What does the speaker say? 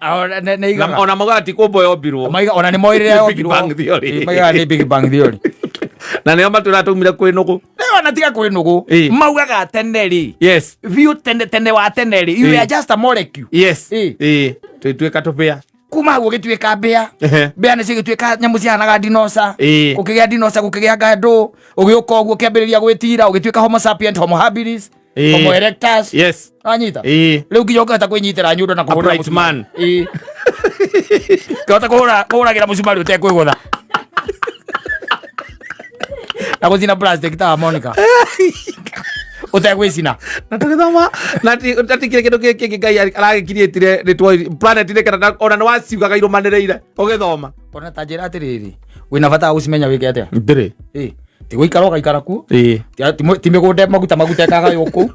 Ona nĩ igaga. Ona maugaga ti kũmbwo yombirwo. Maiga ona nĩ moĩ rĩrĩa Big yombirwo. Bang Theory. Ĩ, maigaga nĩ Big Bang Theory. Na nĩo matwĩra twaumire kwĩ nũgũ. Rĩu ona tiga kwĩ nũgũ. Maugaga tene rĩ. Biũ tene tene wa tene rĩ. You are just a molecule. Ĩ. Twĩtuĩka tũbĩa. Kuma hau ũgĩtuĩka mbĩa. Mbĩa nĩcio igĩtuĩka nyamũ cihanaga dinosa. Gũkĩgĩa dinosa, gũkĩgĩa ngandũ. Ũgĩũka ũguo ũkĩambĩrĩria gwĩtira, ũgĩtuĩka homo sapient, homo habilis. Homo erectus. Wanyita? Rĩu nginya ũngĩhota kwĩnyitĩra nyundo na kũhũrĩra Upright mũcumarĩ. man. Ũngĩhota kũhũragĩra mũcumarĩ ũtekwĩgũtha. Na gũcina plastic ta Monica. Ũtegwĩcina. Na tũgĩthoma na ti kĩrĩ kĩndũ kĩngĩ Ngai aragĩkiriĩtire nĩ planet nĩ kana ona nĩ waciugaga irũmanĩrĩire ũgĩthoma. Ona ta njĩra atĩrĩrĩ, wĩna bata wa gũcimenya wĩke atĩa? Ndĩrĩ. Ti gũikara ũgaikara kuo. Ĩ. Ti mĩgũnda maguta maguta ĩkagaywo kũu.